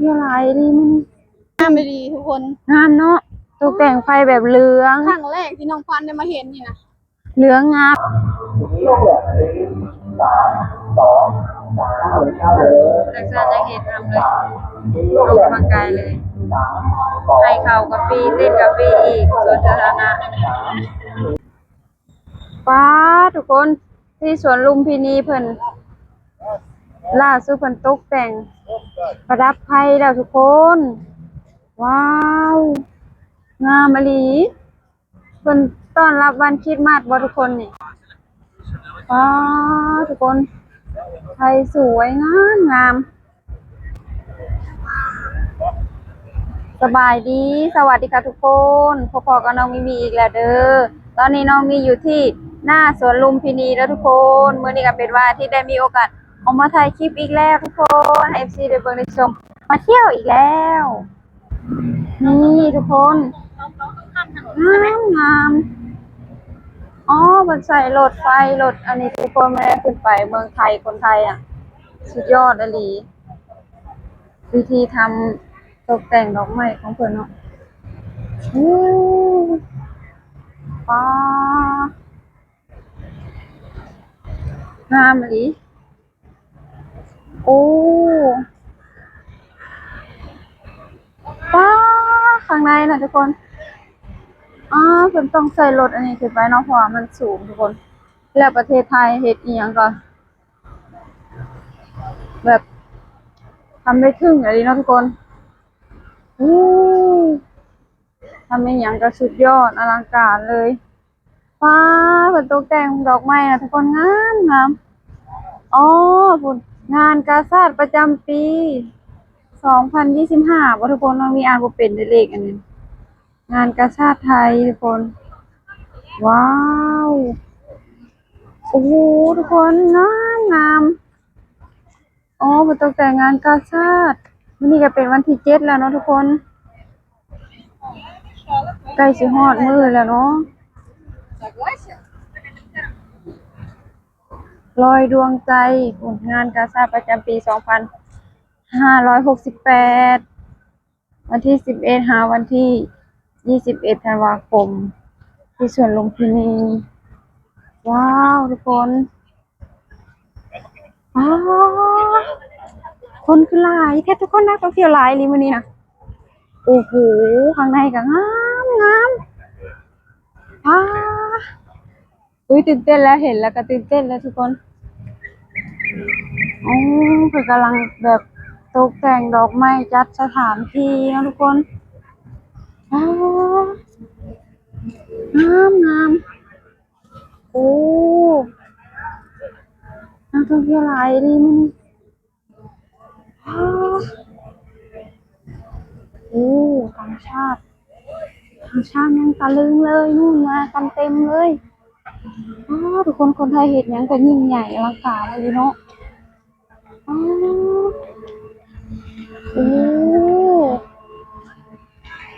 ຫຼາຍອີ່ຫຼີມື້ນີ້. ງາມອີ່ຫຼີທຸກຄົນ. ງາມເນາະ. ຕົກແຕ່ງໄຟແບບເຫຼືອງ. ຄັ້ງແລກທີ່ນ້ອງຂວັນໄດ້ມາເຫັນນີ້ນະ. ເຫຼືອງງາມ. ນັກສະຫານຍັງເຮັດນຳເລີຍ. ອອກກຳລັງກາຍເລີຍ. ໃຫ້ເຂົ້າກະຟຣີ, ເຕັ້ນກະຟຣີອີກ. ສວນສາທາລະນະ. ປາດ ທຸກຄົນ, ທີ່ສວນລຸມພິນີເພິ່ນ ລ່າສຸດເພິ່ນຕົກແຕ່ງປະດັບໄຟແລ້ວທຸກຄົນ. ວ້າວ ງາມອີ່ຫຼີ. ເພິ່ນຕ້ອນຮັບວັນຄຣິດມາດບໍ່ທຸກຄົນນີ້? ປາດ ທຸກຄົນ, ໄຟສວຍງາມໆ. ສະບາຍດີ ສະຫວັດດີຄ່ະທຸກຄົນ, ພົບພໍ້ກັບນ້ອງມີມີອີກແລ້ວເດີ. ຕອນນີ້ນ້ອງມີຢູ່ທີ່ໜ້າສວນລຸມພິນີເດີທຸກຄົນ. ມື້ນີ້ກໍເປັນວັນອາທິດ ໄດ້ມີໂອກາດອອກມາຖ່າຍຄລິບອີກແລ້ວທຸກຄົນ, ໃຫ້ເອັຟຊີໄດ້ເບິ່ງໄດ້ຊົມ, ມາທ່ຽວອີກແລ້ວ. ນີ້ທຸກຄົນ, ງາມໆ. ອໍ ເພິ່ນໃສ່ລົດໄຟ, ລົດອັນນີ້ທຸກຄົນ, ແມ່ນຂຶ້ນໄປເມືອງໄທ, ຄົນໄທອະ ສຸດຍອດອີ່ຫຼີ. ວິທີທຳຕົກແຕ່ງດອກໄມ້ຂອງເພິ່ນເນາະ. ໂອ້ ປາ ງາມອີ່ຫຼີ. ໂອ້ ປາ ຂ້າງໃນນະທຸກຄົນ. ອໍ ເພິ່ນຕ້ອງໃສ່ລົດອັນນີ້ຂຶ້ນໄປເນາະ, ເພາະວ່າມັນສູງທຸກຄົນ. ແລ້ວປະເທດໄທເຮັດອີ່ຫຍັງກໍ ແບບທຳໄດ້ເຖິງອີ່ຫຼີເນາະທຸກຄົນ. ໂອ້ ທຳອີ່ຫຍັງກໍສຸດຍອດອະລັງການເລີຍ. ປາ ເພິ່ນຕົກແຕ່ງດອກໄມ້ນະທຸກຄົນ, ງາມໆ. ອໍ ພຸ້ນ ງານກາຊາດປະຈຳປີສອງພັນຊາວຫ້າບໍ່ທຸກຄົນ? ນ້ອງມີອ່ານບໍ່ເປັນເດ້ ເລກອັນນີ້. ງານກາຊາດໄທທຸກຄົນ. ວ້າວ ໂອ້ໂຫ ທຸກຄົນ, ງາມໆ. ອໍ ເພິ່ນຕົກແຕ່ງງານກາຊາດ. ມື້ນີ້ກໍເປັນວັນທີເຈັດແລ້ວເນາະທຸກຄົນ, ໃກ້ຊິຮອດມື້ແລ້ວເນາະ. ລອຍດວງໃຈ ງານກາຊາດປະຈຳປີສອງພັນຫ້າຮ້ອຍຫົກສິບແປດ. ວັນທີສິບເອັດຫາວັນທີຊາວເອັດທັນວາຄົມ ທີ່ສວນລຸມພິນີ. ວ້າວ ທຸກຄົນ, ອ້າ ຄົນຄືຫຼາຍແທ້ທຸກຄົນ, ນັກທ່ອງທ່ຽວຫຼາຍອີ່ຫຼີມື້ນີ້ນະ. ໂອ້ໂຫ ຂ້າງໃນກໍງາມໆ. ອ້າ ອຸ້ຍ ຕື່ນເຕັ້ນແລ້ວ, ເຫັນແລ້ວກໍຕື່ນເຕັ້ນແລ້ວທຸກຄົນ. ໂອ້ ເພິ່ນກຳລັງແບບຕົກແຕ່ງດອກໄມ້ ຈັດສະຖານທີ່ເນາະທຸກຄົນ. ວ້າວ ງາມໆ. ໂອ້ ນັກທ່ອງທ່ຽວຫຼາຍອີ່ຫຼີມື້ນີ້. ໂອ້ ຕ່າງຊາດ, ຕ່າງຊາດຍັງຕະລຶງເລີຍ, ນູ້ນມາກັນເຕັມເລີຍ. ອ້າ ທຸກຄົນ, ຄົນໄທເຮັດຫຍັງກໍຍິ່ງໃຫຍ່ອະລັງການເລີຍເນາະ. ອ້າ ໂອ້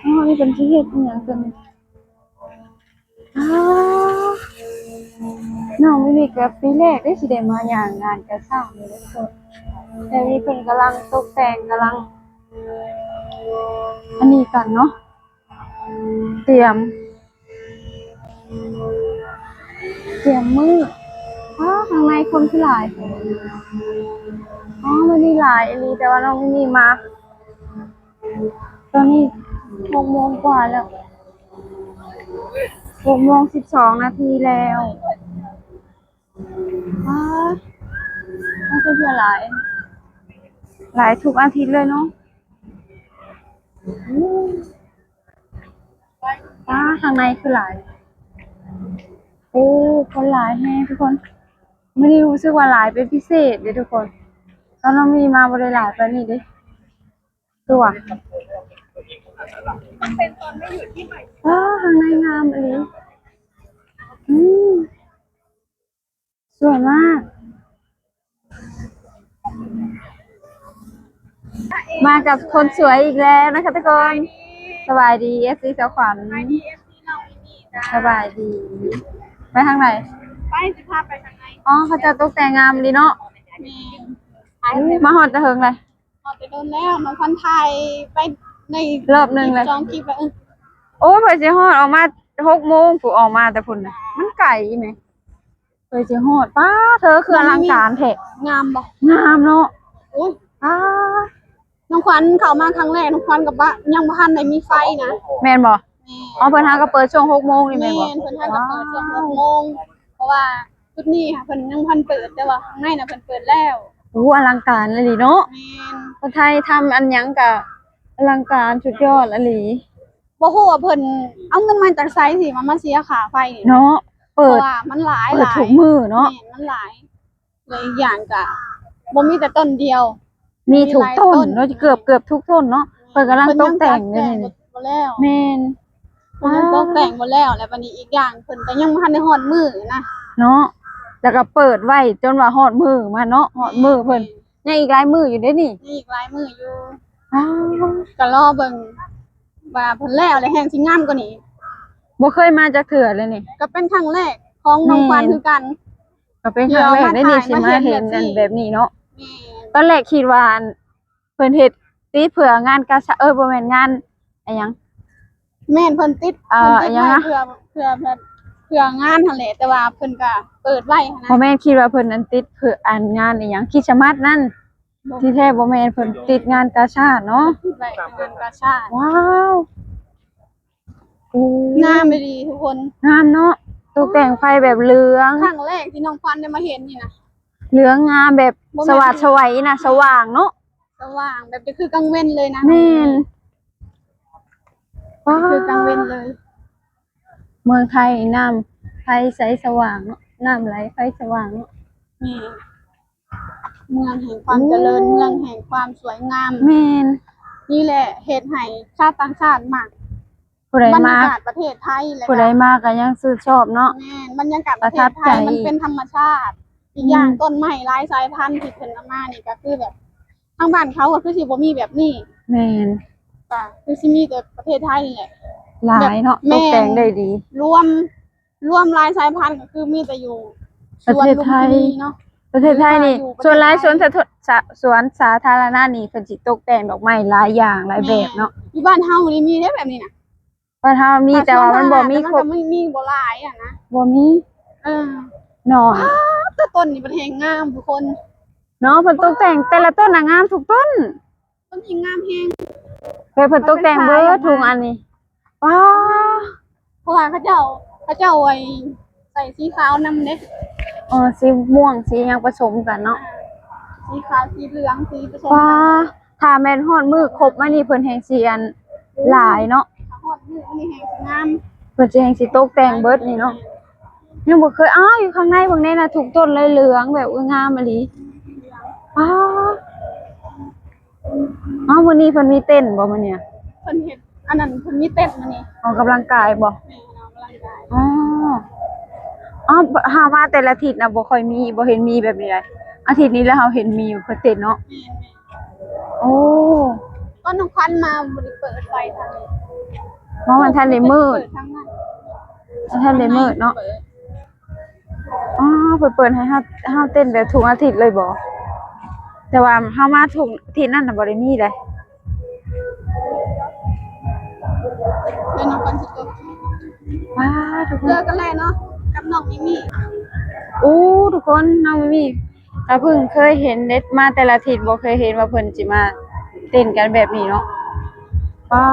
ອ້າ ນີ້ເພິ່ນຊິເຮັດອີ່ຫຍັງກັນ? ອ້າ ນ້ອງມິມີກໍປີແລກເດ້ຊິໄດ້ມາຍ່າງງານກາຊາດນີ້ເດ້ທຸກຄົນ. ແຕ່ນີ້ເພິ່ນກຳລັງຕົກແຕ່ງ, ກຳລັງອັນນີ້ກັນເນາະ, ຕຽມ, ຕຽມມື້. ອ້າ ຂ້າງໃນຄົນຄືຫຼາຍແທ້. ອໍ ມື້ນີ້ຫຼາຍອີ່ຫຼີ, ແຕ່ວ່ານ້ອງມິມີມາ ຕອນນີ້ຫົກໂມງກວ່າແລ້ວ, ຫົກໂມງສິບສອງນາທີແລ້ວ. ວ້າ ນັກທ່ອງທ່ຽວຫຼາຍ, ຫຼາຍທຸກອາທິດເລີຍເນາະ. ວ້າ ຂ້າງໃນຄືຫຼາຍ. ໂອ້ ຄົນຫຼາຍແຮງທຸກຄົນ, ມື້ນີ້ຮູ້ສຶກວ່າຫຼາຍເປັນພິເສດເດ້ທຸກຄົນ. ຕອນນ້ອງມີມາບໍ່ໄດ້ຫຼາຍປານນີ້ເດ້. ຄືວ່າ ເປັນຕອນໄດ້ຢູ່ທີ່ໃໝ່. ວ້າ ຂ້າງໃນງາມອີ່ຫຼີ. ອືມ ສວຍມາກ. ມາກັບຄົນສວຍອີກແລ້ວນະຄະທຸກຄົນ. ສະບາຍດີ ເອັຟຊີ ສາວຂວັນ. ສະບາຍດີ ເອັຟຊີ ນ້ອງມີມີຈ້າ. ສະບາຍດີ. ໄປທາງໃດ? ໄປ ຊິພາໄປທາງໃນ. ອໍ ເຂົາເຈົ້າຕົກແຕ່ງງາມດີເນາະ. ແມ່ນ. ມາຮອດແຕ່ເຫິງແລ້ວ. ອອກແຕ່ດົນແລ້ວ ນ້ອງຂວັນຖ່າຍໄປໃນ ລອບໜຶ່ງແລ້ວ ສອງຄລິບແລ້ວ. ເອີ ໂອ້ຍ ເພິ່ນຊິຮອດ ອອກມາຫົກໂມງ ຜູ້ອອກມາແຕ່ພຸ້ນນະ ມັນໄກແມະ. ເພິ່ນຊິຮອດ ປ້າ ເທີ ຄືອະລັງການແທ້. ງາມບໍ່? ງາມເນາະ. ໂອ້ຍ ປ້າ ນ້ອງຂວັນເຂົ້າມາຄັ້ງແລກ ນ້ອງຂວັນກໍບໍ່ ຍັງບໍ່ທັນໄດ້ມີໄຟນະ. ແມ່ນບໍ່? ແມ່ນ. ອໍ ເພິ່ນຫາກໍເປີດຊ່ວງຫົກໂມງນີ້ແມ່ນບໍ່? ແມ່ນ ເພິ່ນຫາກໍເປີດຊ່ວງຫົກໂມງ ເພາະວ່າຈຸດນີ້ຫາເພິ່ນຍັງບໍ່ທັນເປີດ ແຕ່ວ່າຂ້າງໃນນະເພິ່ນເປີດແລ້ວ. ໂອ້ ອະລັງການອີ່ຫຼີເນາະ. ແມ່ນ. ເພິ່ນຖ່າຍທຳອັນຫຍັງກະອະລັງການສຸດຍອດອີ່ຫຼີ. ບໍ່ຮູ້ວ່າເພິ່ນເອົາເງິນມາຈາກໃສ ຊິວ່າມາເສຍຄ່າໄຟນີ້ເນາະ. ເປີດ ເພາະວ່າມັນຫຼາຍ ເປີດທຸກມື້ເນາະ. ແມ່ນ ມັນຫຼາຍ. ແລະອີກຢ່າງກະບໍ່ມີແຕ່ຕົ້ນດຽວ ມີທຸກຕົ້ນເນາະ. ເກືອບ ເກືອບທຸກຕົ້ນເນາະ. ເພິ່ນກຳລັງຕົກແຕ່ງຢູ່ນີ້. ເພິ່ນຍັງຕັດແຕ່ງບໍ່ ບໍ່ແລ້ວ. ແມ່ນ. ເພິ່ນຍັງຕົກແຕ່ງບໍ່ແລ້ວ ແລ້ວບັດນີ້ອີກຢ່າງເພິ່ນກໍຍັງບໍ່ທັນໄດ້ຮອດມື້ນະ ເນາະ. ແລ້ວກໍເປີດໄວ້ຈົນວ່າຮອດມື້ມາເນາະ. ຮອດມື້ເພິ່ນ ແມ່ນ. ຍັງອີກຫຼາຍມື້ຢູ່ເດ້ນີ້. ຍັງອີກຫຼາຍມື້ຢູ່. ອ້າວ ກໍລໍເບິ່ງວ່າເພິ່ນແລ້ວແລ້ວແຮ່ງຊິງາມກວ່ານີ້. ບໍ່ເຄີຍມາຈັກເທື່ອເລີຍນີ້. ກໍເປັນຄັ້ງແລກຂອງນ້ອງຂວັນ ແມ່ນ ຄືກັນ. ກໍເປັນຄັ້ງແລກເດ້ນີ້ ທີ່ເຮົາມາຖ່າຍ ທີ່ມາເຫັນ ມາເຫັນແບບນີ້ ອັນແບບນີ້ເນາະ. ແມ່ນ. ຕອນແລກຄິດວ່າ ອັນ ເພິ່ນເຮັດຕິເພື່ອງານກາຊາດ ເອີ ບໍ່ແມ່ນ ງານ ອີຫຍັງ? ແມ່ນ ເພິ່ນຕິດ ເອີ ເພິ່ນຕິດໄວ້ ອີຫຍັງນະ? ເພື່ອ ເພື່ອ ເພື່ອ ເພື່ອງານຫັ້ນແຫຼະ ແຕ່ວ່າເພິ່ນກໍເປີດໄວ້ຫັ້ນນະ. ບໍ່ແມ່ນ ຄິດວ່າເພິ່ນ ອັນ ຕິດເພື່ອ ອັນ ງານ ອີຫຍັງ ຄຣິດສະມາດນັ້ນ. ບໍ່ແມ່ນ. ທີ່ແທ້ບໍ່ແມ່ນ ເພິ່ນຕິດງານກາຊາດເນາະ. ຕິດໄວ້ງານກາຊາດ. ວ້າວ. ໂອ້ ງາມອີ່ຫຼີທຸກຄົນ. ງາມເນາະ. ຕົກແຕ່ງໄຟແບບເຫຼືອງ. ຄັ້ງແລກທີ່ນ້ອງຂວັນໄດ້ມາເຫັນນີ້ນະ. ເຫຼືອງງາມແບບ ບໍ່ແມ່ນ ສະຫວາດສະໄຫວນະ. ສະຫວ່າງເນາະ. ສະຫວ່າງແບບຈະຄືກາງເວັນເລີຍນະ. ແມ່ນ. ວ້າວ ຄືກາງເວັນເລີຍ. ເມືອງໄທ ນ້ຳໄຟໃສສະຫວ່າງເນາະ. ນ້ຳໄຫຼໄຟສະຫວ່າງເນາະ. ແມ່ນ. ເມືອງແຫ່ງຄວາມຈະເລີນ. ໂອ້ ເມືອງແຫ່ງຄວາມສວຍງາມ. ແມ່ນ. ນີ້ແຫຼະເຮັດໃຫ້ຊາວຕ່າງຊາດມັກ ຜູ້ໃດມາ ບັນຍາກາດປະເທດໄທ ແລ້ວກໍ ຜູ້ໃດມາກໍຍັງຊື່ນຊອບເນາະ. ແມ່ນ. ບັນຍາກາດປະເທດໄທ ປະທັບໃຈ. ມັນເປັນທຳມະຊາດ. ອີກຢ່າງ ອືມ ຕົ້ນໄມ້ຫຼາຍສາຍພັນທີ່ເພິ່ນເອົາມານີ້ ກໍຄືແບບ ທາງບ້ານເຂົາກໍຄືຊິບໍ່ມີແບບນີ້. ແມ່ນ. ກໍຄືຊິມີແຕ່ປະເທດໄທນີ້ແຫຼະ ຫຼາຍເນາະ. ແມ່ນ. ຕົກແຕ່ງໄດ້ດີ. ລວມ ລວມຫຼາຍສາຍພັນກໍຄືມີແຕ່ຢູ່ປະເທດໄທ ສວນລຸມພິນີເນາະ. ປະເທດໄທນີ້ ຫຼືວ່າຢູ່ປະເທດໄທ ສ່ວນຫຼາຍສວນສາທາ ສະ ສວນສາທາລະນະນີ້ ເພິ່ນຊິຕົກແຕ່ງດອກໄມ້ຫຼາຍຢ່າງຫຼາຍແບບເນາະ. ແມ່ນ. ຢູ່ບ້ານເຮົານີ້ມີເດ້ແບບນີ້ນະ. ບ້ານເຮົາມີ ແຕ່ວ່າມັນບໍ່ມີຄົບ ມັນກໍມີ ມີບໍ່ຫຼາຍຫັ້ນນະ. ບໍ່ມີ. ເອີ ໜ້ອຍ. ປ້າດ ແຕ່ຕົ້ນນີ້ມັນແຮງງາມທຸກຄົນ. ເນາະ ເພິ່ນຕົກແຕ່ງແຕ່ລະຕົ້ນນະງາມທຸກຕົ້ນ. ຕົ້ນນີ້ງາມແຮງ. ເພິ່ນ ເພິ່ນຕົກແຕ່ງເບິດທຸກອັນນີ້. ປ້າ ເພາະວ່າເຂົາເຈົ້າ ເຂົາເຈົ້າໄອ້ໃສ່ສີຂາວນຳເດ້. ເອີ ສີມ່ວງ ສີຫຍັງປະສົມກັນເນາະ. ອ່າ ສີຂາວ ສີເຫຼືອງ ສີປະສົມກັນ. ປ້າ ຖ້າແມ່ນຮອດມື້ຄົບມານີ້ ເພິ່ນແຮ່ງຊິອັນຫຼາຍເນາະ. ຖ້າຮອດມື້ນີ້ແຮ່ງຊິງາມ. ເພິ່ນຊິແຮ່ງຊິຕົກແຕ່ງເບິດນີ້ເນາະ. ຍັງບໍ່ເຄີຍ ອ້າວ ຢູ່ຂ້າງໃນເບິ່ງແດ່ນະ ທຸກຕົ້ນເລີຍເຫຼືອງແບບ ໂອ້ຍ ງາມອີ່ຫຼີ. ເຫຼືອງ. ປ້າ ອ້າວ ມື້ນີ້ເພິ່ນມີເຕັ້ນບໍ່ມື້ນີ້? ເພິ່ນເຮັດອັນນັ້ນ ເພິ່ນມີເຕັ້ນມື້ນີ້. ອອກກຳລັງກາຍບໍ່? ແມ່ນ ອອກກຳລັງກາຍ. ອໍ ເຮົາມາແຕ່ລະທິດນະ ບໍ່ຄ່ອຍມີ ບໍ່ເຫັນມີແບບນີ້ໃດ. ອາທິດນີ້ແຫຼະເຮົາເຫັນມີຢູ່ເພິ່ນເຕັ້ນເນາະ. ແມ່ນໆ. ໂອ້ ຕອນນ້ອງຂວັນມາບໍ່ໄດ້ເປີດໄຟທາງນີ້. ເພາະມັນທັນໄດ້ມືດ. ເປີດທາງນັ້ນ. ມັນທັນໄດ້ມືດເນາະ. ອໍ ເພິ່ນເປີດໃຫ້ເຮົາ ເຮົາເຕັ້ນແບບທຸກອາທິດເລີຍບໍ? ແຕ່ວ່າເຮົາມາທຸກອາທິດນັ້ນນະບໍ່ໄດ້ມີເດ້. ແລ້ວນ້ອງຂວັນຊິຕົກ. ວ້າ ທຸກຄົນ ເຈີກັນແລ້ວເນາະ ກັບນ້ອງມິມີ. ໂອ້ ທຸກຄົນ ນ້ອງມິມີ ກະເພິ່ງເຄີຍເຫັນເດ້ ມາແຕ່ລະທິດບໍ່ເຄີຍເຫັນວ່າເພິ່ນຊິມາເຕັ້ນກັນແບບນີ້ເນາະ. ປ້າ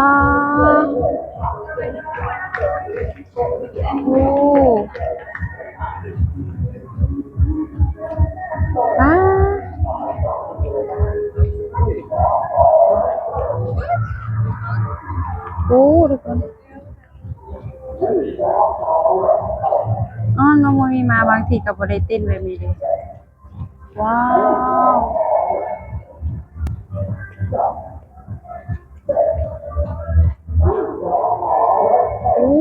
ໂອ້ ປ້າ ໂອ້ ທຸກຄົນ. ອໍ ນ້ອງບໍ່ມີມາ ບາງທີກໍບໍ່ໄດ້ເຕັ້ນແບບນີ້ເດ້. ວ້າວ ໂອ້.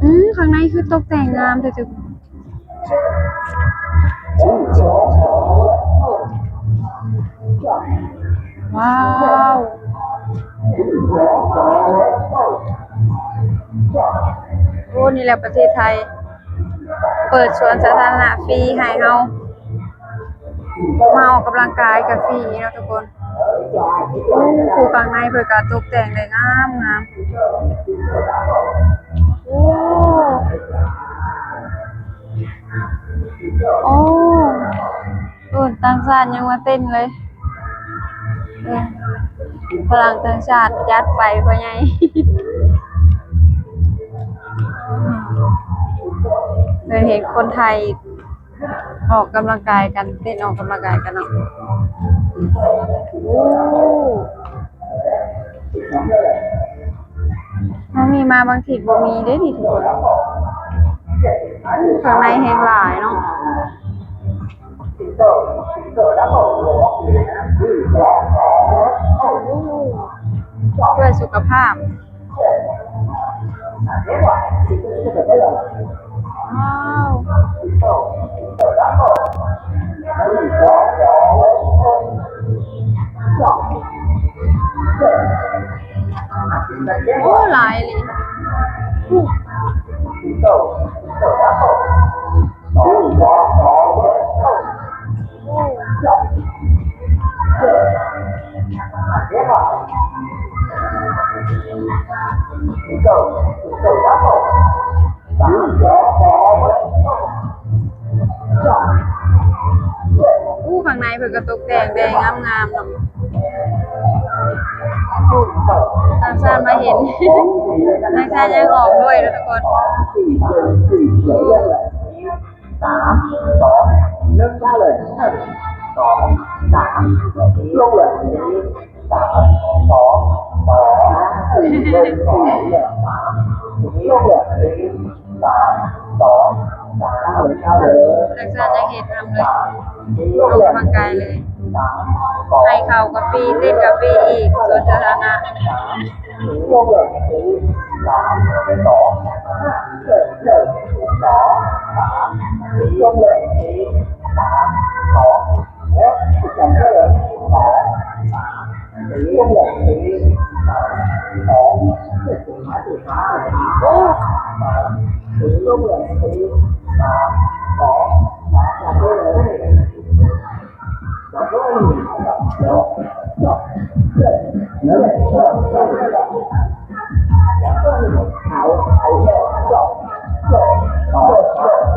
ອືມ ຂ້າງໃນຄືຕົກແຕ່ງງາມແທ້ທຸກຄົນ. ວ້າວ. ໂອ້ ນີ້ແຫຼະປະເທດໄທ ເປີດສວນສາທາລະນະຟຣີໃຫ້ເຮົາ ມາອອກກຳລັງກາຍກະຟຣີເນາະທຸກຄົນ. ໂອ້ ຢູ່ຂ້າງໃນເພິ່ນກະຕົກແຕ່ງໄດ້ງາມໆ. ໂອ້ ໂອ້ ໂອ້ ຕ່າງຊາດຍັງມາເຕັ້ນເລີຍ. ເອີ ຝຣັ່ງຕ່າງຊາດຈັດໄປພໍ່ໃຫຍ່. ເຄີຍເຫັນຄົນໄທອອກກຳລັງກາຍກັນ ເຕັ້ນອອກກຳລັງກາຍກັນເນາະ. ໂອ້ ເຮົາມີມາບາງທີບໍ່ມີເດ້ນີ້ທຸກຄົນ. ຂ້າງໃນແຮງຫຼາຍເນາະ. ເພື່ອສຸຂະພາບ. ວ້າວ ໂອ້ ຫຼາຍອີ່ຫຼີ. ໂອ້ ໂອ້ ຂ້າງໃນເພິ່ນກະຕົກແຕ່ງໄດ້ງາມໆເນາະ. ໂອ້ ຕ່າງຊາດມາເຫັນ ຕ່າງຊາດຍັງອອກດ້ວຍເນາະທຸກຄົນ. ໂອ້ ສາມ ສອງ ໜຶ່ງ ລົງເລີຍ ສາມ ສອງ ໜຶ່ງ ລົງເລີຍ ສາມ ສອງ ສອງ ສີ່ ລົງ ສອງ ເລີຍ ສາມ ລົງເລີຍ ສາມ ສອງ ສາມ ເລີຍ ເລີຍ ແຕ່ງສານຍັງເຮັດນຳເລີຍ ອອກກຳລັງກາຍເລີຍ ໃຫ້ເຂົ້າກະຟຣີ ເຕັ້ນກະຟຣີອີກ ສວນສາທາລະນະ. ລົງເລີຍ ສາມ ສອງ ຫ້າ ເລີຍ ເລີຍ ສອງ ສາມ ລົງເລີຍ ສາມ ສອງ ຫົກ ຈົນເລີຍ ສອງ ສາມ ລົງເລີຍ ສາມ ສອງ ເຈັດ ໂອ້ ລົງເລີຍ ສາມ ສອງ ສາມ ລົງເລີຍ ໂ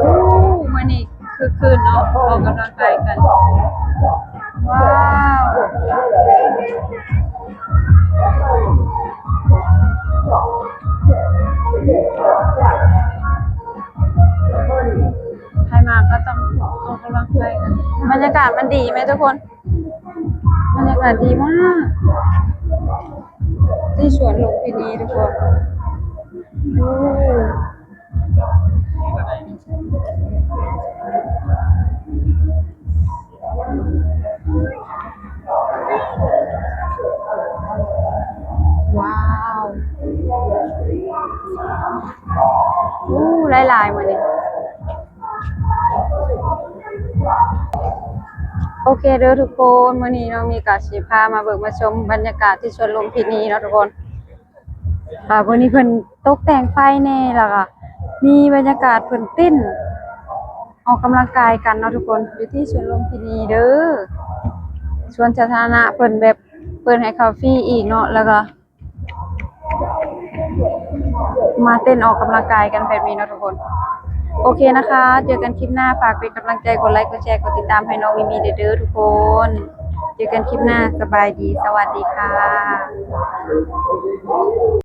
ອ້ ມື້ນີ້ຄຶກຄື້ນເນາະ ອອກກຳລັງກາຍກັນ ວ້າວ. ໃຜມາກະຕ້ອງອອກກຳລັງກາຍກັນ ບັນຍາກາດມັນດີແມ່ທຸກຄົນ. ບັນຍາກາດດີມາກ ທີ່ສວນລຸມພິນີທຸກຄົນ. ໂອ້ ວ້າວ ໂອ້ ຫຼາຍໆມື້ນີ້. ໂອເຄເດີທຸກຄົນ ມື້ນີ້ນ້ອງມີກະຊິພາມາເບິ່ງມາຊົມບັນຍາກາດທີ່ສວນລຸມພິນີເນາະທຸກຄົນ. ອາ ມື້ນີ້ເພິ່ນຕົກແຕ່ງໄຟແດ່ ແລ້ວກະມີບັນຍາກາດເພິ່ນເຕັ້ນອອກກຳລັງກາຍກັນເນາະທຸກຄົນ ຢູ່ທີ່ສວນລຸມພິນີເດີ. ສວນສາທາລະນະເພິ່ນແບບເປີດໃຫ້ເຂົ້າຟຣີອີກເນາະ ແລ້ວກະ ມາເຕັ້ນອອກກຳລັງກາຍກັນແບບນີ້ເນາະທຸກຄົນ. ໂອເຄນະຄະ ເຈີກັນຄລິບໜ້າ ຝາກເປັນກຳລັງໃຈ ກົດໄລ ກົດແຊ ກົດຕິດຕາມໃຫ້ນ້ອງມີມີເດີທຸກຄົນ. ເຈີກັນຄລິບໜ້າ ສະບາຍດີ ສະຫວັດດີຄ່ະ.